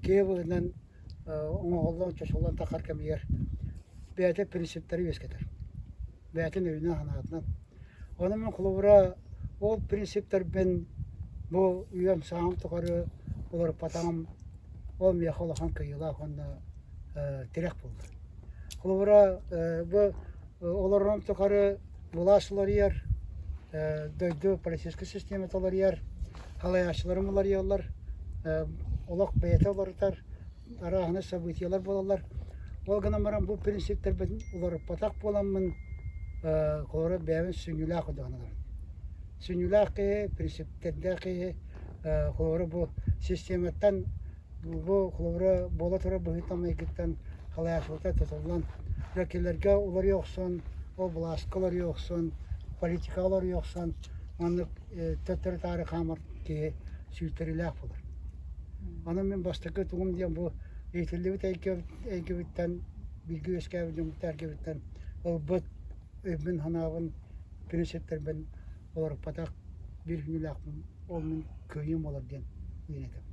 Киһи быһыытынан оҥоһуллан, чочуллан таххар кэмигэр бэйэтэ принциптэри үөскэтэр. Бэйэтин өйүнэн-санаатынан. Ону мин холобура ол принциптэрбин бу үйэм сааһым тухары уларыппатаҕым ол миэхэ улахан кыайыылаах уонна тирэх буолла. Холобура бу олорорум тухары былаас уларыйар, дойду политическай системата уларыйар, халайааччыларым уларыйаллар, олох бэйэтэ уларытар, арааһынай событиелар буолаллар. Ол гынан баран бу принциптэрбин уларыппатах буоламмын, холобура бэйэбин сүнньүлээх курдук Сүнньүлээх киһи, принциптэрдээх киһи, холобура бу систематтан бу холобура буола турар быһыыттан-майгыттан халайааччыларга тутуллан, кинилэргэ уларыйа охсон, ол былааска уларыйа охсон, политикаҕа уларыйа охсон маннык төттөрү-таары хаамар киһи сүүйтэрилээх буолар. Онон мин бастакы тугум диэн бу иитиллибит эйгэбиттэн, бииргэ үөскээбит дьоммут эргэбиттэн ылбыт өйбүн-санаабын, принциптэрбин уларыппатах биир күнүүлээхпин, ол мин кыайыым буолар диэн үөрэтим.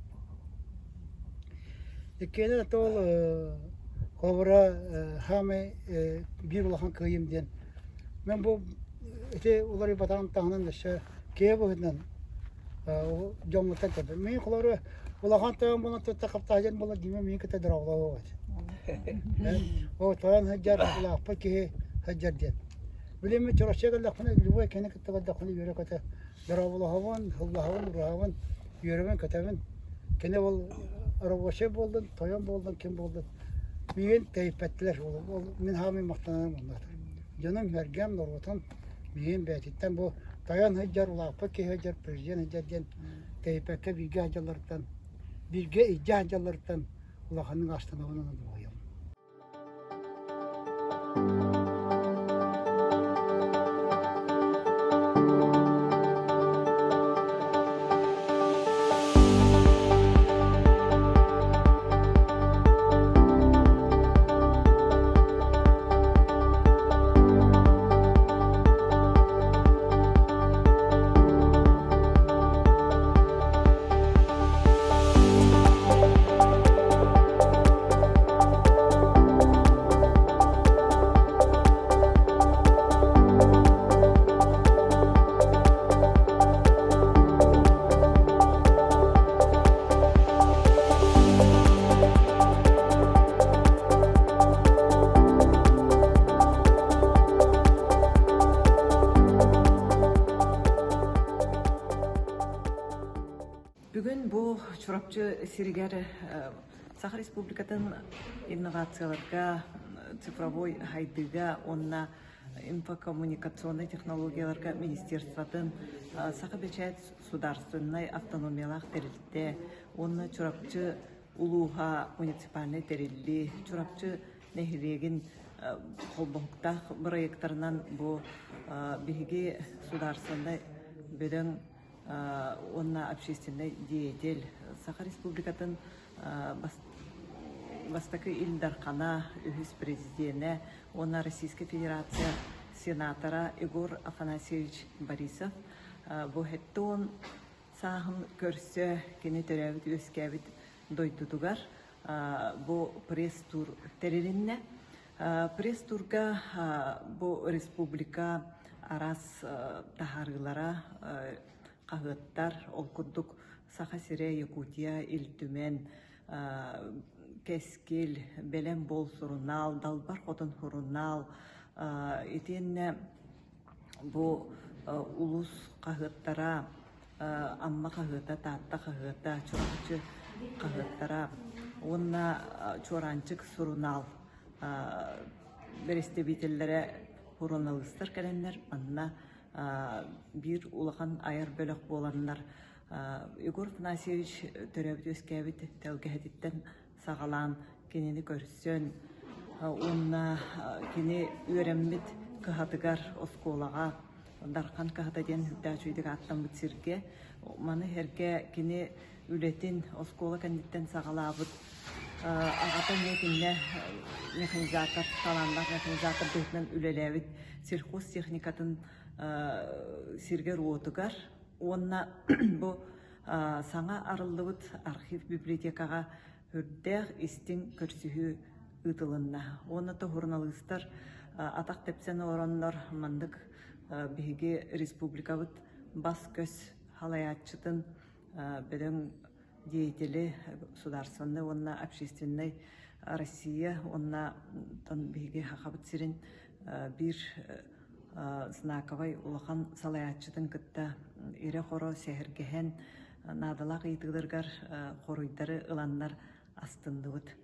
Иккиэнэ это ол холобура хаамай биир улахан кыайыым диэн мен бу ити уларыйбатаҕым таһынан өссө киһи быһыытынан дьоммуттан көрдüm. Мин холобура улахан тойон буолан тутта хаптаһыйан буолар диме мин кытта дороголоо Ол тойон сылдьар улааппыт киһи сылдьар диэн. Билин мин Чурапчыга кэллэхпинэ любой кини кытта көрдөхпүнэ үөрэ-көтө дорооболоһобун, ыллаһабын, уруһабын, үөрэбин-көтөбүн. Кини ол рабочай буоллун, тойон буоллун, ким буоллун миигин тэйиппэттилэр. Ол мин хаамый махтанарым оннук. Дьонум, сэргэм, норуотум миигин бэйэтиттэн бу тойон сылдьар, улааппыт киһи сылдьар, президент сылдьар диэн тэйиппэккэ бииргэ сылдьалларыттан, бииргэ илдьэ сылдьалларыттан улаханнык астынабын уонна дуоһуйабын. Бүгүн бу Чурапчы сиригэр Саха Республикатын инновацияларга, цифровой сайдыыга уонна инфокоммуникационнай технологияларга министерствотын Саха бэчээт судаарственнай автономиялаах тэрилтэ уонна Чурапчы улууһа муниципальнай тэриллии Чурапчы нэһилиэгин холбоһуктаах бырайыактарынан бу биһиги судаарственнай бөдөҥ уонна общественнай деятель Саха Республикатын бастакы Ил Дархана, үһүс президенэ уонна Российскай Федерация сенатора Егор Афанасьевич Борисов бу 70 сааһын көрсө кини төрөөбүт-үөскээбит дойдутугар бу пресс-тур тэрилиннэ. Пресс-турга бу республика араас таһаарыылара, хаһыаттар, ол курдук Саха сирэ, Якутия, Ил Түмэн, Кэскил, Бэлэм буол сурунаал, Далбар Хотун сурунаал итиэннэ бу улуус хаһыаттара Амма хаһыата, Таатта хаһыата, Чурапчы хаһыаттара уонна Чуораанчык сурунаал бэрэстэбиитэллэрэ суруналыыстар кэлэннэр манна биир улахан айар бөлөх буоланнар Егор Афанасьевич төрөөбүт-үөскээбит тэлгэһэтиттэн саҕалаан кинини көрсөн уонна кини үөрэммит кыһатыгар оскуолаҕа Дархан кыһата диэн сүрдээх үчүгэйдик ааттаммыт сиргэ маны сэргэ кини үлэтин оскуола кэнниттэн саҕалаабыт аҕата эмиэ кинини механизатор талааннаах механизатор быһыытынан үлэлээбит сельхозтехникатын сиргэр-уотугар уонна бу саҥа арыллыбыт архив библиотекаҕа. Үрдээх истиҥ көрсүһүү ыытылынна. Уонна то суруналыыстар атах тэпсэн олороннор маннык биһиги республикабыт бас-көс халайааччытын бөдөҥ деятели судаарственнай уонна общественнай Россия уонна биһиги Сахабыт сирин биир знаковай улахан салайааччытын кытта ирэ-хоро сэһэргэһэн наадалаах ыйытыыларыгар хоруйдары ыланнар астынныбыт.